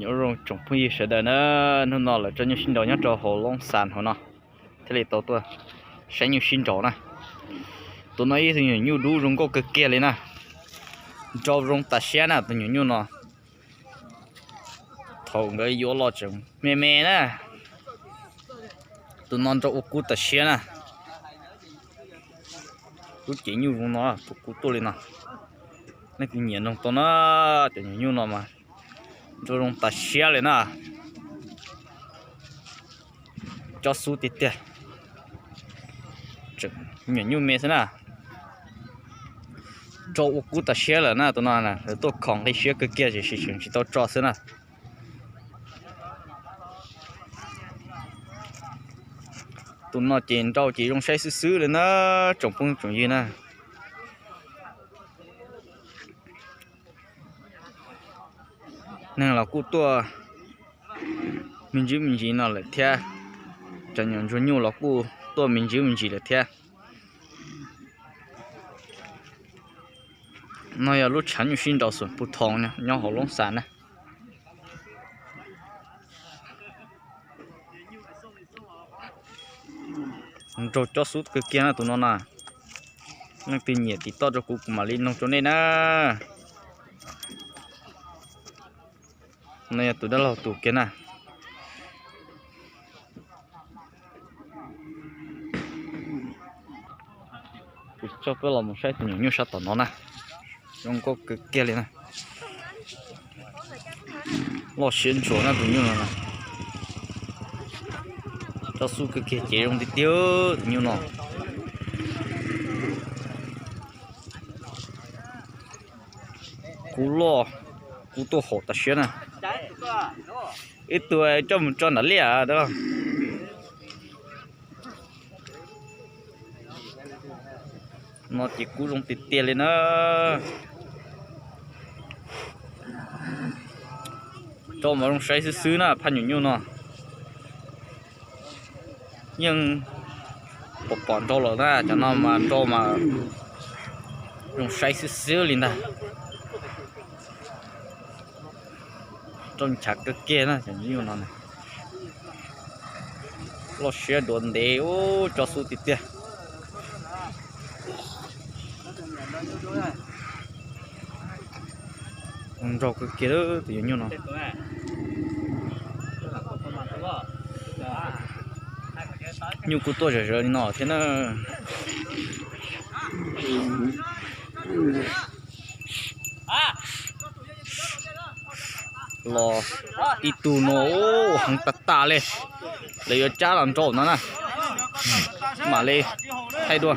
Nyob zoo tsoom phooj ywg sawv daws na, hnub no lawv tso nyuj sib nraus nyob rau hauv Loob Xas hauv no, thiaj li tau tuaj saib nyuj sib nraus na. Tus no ib tug nyuam nyuj dub zoo nkauj kawg kiag li na. Nrau zoo tas siab na tus nyuam nyuj no. Thaum nkawd yuav los tseem me me na. Tus no nrau ua kub tas siab na. Lub cev nyuj zoo no, tus kub tuaj li no. Leej twg nyiam nrog tau na, cov nyuam nyuj no mas nrau zoo tas siab li na. Cob xub tiag tiag. Tseem nyuam nyuj me xwb na. Nrau ua kub tas siab lawm na tus no, lawv tuaj khom nqi siab kawg kiag tiam sis tseem tsis tau tso xwb na. Tus no ces nrau ces zoo saib xwb xwb li na, tsoom phooj tsoom ywg na. Neeg los kuj tuaj me ntsis me ntsis no lawm thiab, cov nyuam ntsuag nyuj los kuj tuaj me ntsis me ntsis lawm thiab. No yog lub tshav nyuj sib nraus xum pug thoo nyob hauv Loob Xas na. Nrau cob xub kawg kiag na tus no na. Leej twg nyiam tiv toj rau kuv, kuv mam li noog rau nej na. No yog tus dab laug tus kiag na. Kuv coj peb los mus saib tus nyuam nyuj sab tom no na. Zoo nkauj kawg kiag li na. Loj siab ntsuav na tus nyuj no na. Cob xub kawg kiag ces zoo tiag tiag tus nyuj no. Kub loj, kub tuaj haum tas siab na. Ib tug coj mus tso nram liaj. No ces kub zoo tiag tiag li na. Rau mas zoo saib xwb xwb na phaj nyuam nyuj no. Yeej pom pom nrau lawm na, cov no mas nrau mas zoo saib xwb xwb li ntag. Rau nchav kawg kiag na cov nyuj no. Loj siab dua ntev ub, cob xub tiag tiag. Nrau kawg kiag tus nyuam nyuj no. Nyuj kuj tuaj zawm zawm li no thiab na. Los ib tug no heev tas tas li, lawv yuav cab los nrau no na. Mam li thaij dua.